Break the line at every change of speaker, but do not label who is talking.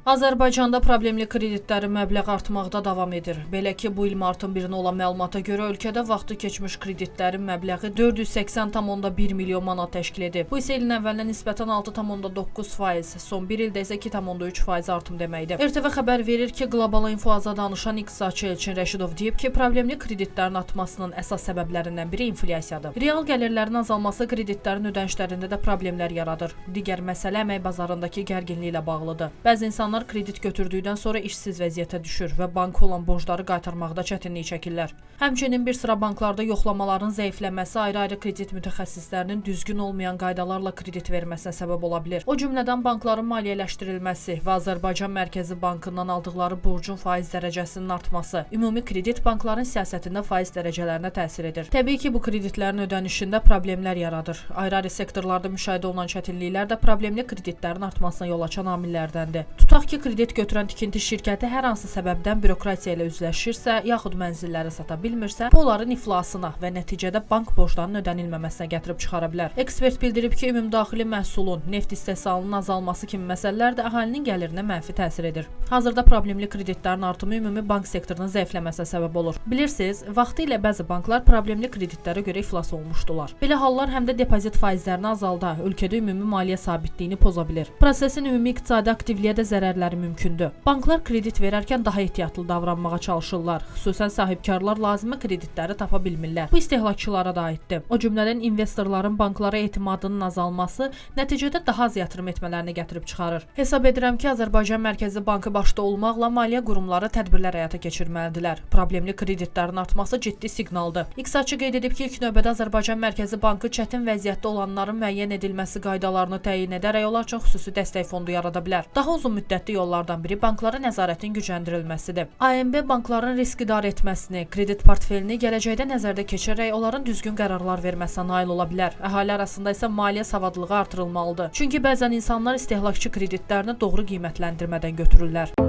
Azərbaycanda problemli kreditlərin məbləği artmaqda davam edir. Belə ki, bu il martın 1-nə olan məlumata görə ölkədə vaxtı keçmiş kreditlərin məbləği 480,1 milyon manat təşkil edib. Bu isə ilin əvvəlinə nisbətən 6,9%, son bir ildə isə 2,3% artım deməkdir. RTV xəbər verir ki, Qlobal Info-a danışan iqtisadçı Elçin Rəşidov deyib ki, problemli kreditlərin artmasının əsas səbəblərindən biri inflyasiyadır. Real gəlirlərin azalması kreditlərin ödənişlərində də problemlər yaradır. Digər məsələ əmək bazarındakı gərginliklə bağlıdır. Bəzi insanlar kredit götürdükdən sonra işsiz vəziyyətə düşür və banka olan borcları qaytarmaqda çətinlik çəkirlər. Həmçinin bir sıra banklarda yoxlamaların zəifləməsi ayrı-ayrı kredit mütəxəssislərinin düzgün olmayan qaydalarla kredit verməsinə səbəb ola bilər. O cümlədən bankların maliyyələşdirilməsi və Azərbaycan Mərkəzi Bankından aldıqları borcun faiz dərəcəsinin artması ümumi kredit bankların siyasətində faiz dərəcələrinə təsir edir. Təbii ki, bu kreditlərin ödənişində problemlər yaradır. Ayrı-ayrı sektorlarda müşahidə olunan çətinliklər də problemli kreditlərin artmasına yol açan amillərdəndir. Tutaq ki, kredit götürən tikinti şirkəti hər hansı səbəbdən bürokratiya ilə üzləşirsə, yaxud mənzilləri sata bilmirsə, bu onların iflasına və nəticədə bank borclarının ödənilməməsinə gətirib çıxara bilər. Ekspert bildirib ki, ümumdaxili məhsulun, neft istehsalının azalması kimi məsələlər də əhalinin gəlirinə mənfi təsir edir. Hazırda problemli kreditlərin artımı ümumi bank sektorunun zəifləməsinə səbəb olur. Bilirsiniz, vaxtilə bəzi banklar problemli kreditlərə görə iflas olmuşdular. Belə hallar həm də depozit faizlərini azalda, ölkədə ümumi maliyyə sabitliyini poza bilir. Prosesin ümumi iqtisadi aktivliyə də zərərləri mümkündür. Banklar kredit verərkən daha ehtiyatlı davranmağa çalışırlar. Xüsusən sahibkarlar lazımi kreditləri tapa bilmirlər. Bu istehlakçılara da aiddir. O cümlədən investorların banklara etimadının azalması nəticədə daha az yatırım etmələrini gətirib çıxarır. Hesab edirəm ki, Azərbaycan Mərkəzi Bankı başda olmaqla maliyyə qurumları tədbirlər həyata keçirməlidirlər. Problemli kreditlərin artması ciddi siqnaldır. İqtisadçı qeyd edib ki, ilk növbədə Azərbaycan Mərkəzi Bankı çətin vəziyyətdə olanların müəyyən edilməsi qaydalarını təyin edərək onlar üçün xüsusi dəstək fondu yarada bilər. Daha uzun müddətli yollardan biri banklara nəzarətin gücləndirilməsidir. AMB bankların risk idarə etməsini, kredit portfelini gələcəkdə nəzərdə keçirərək onların düzgün qərarlar verməsinə nail ola bilər. Əhali arasında isə maliyyə savadlılığı artırılmalıdır. Çünki bəzən insanlar istehlakçı kreditlərini doğru qiymətləndirmədən götürürlər.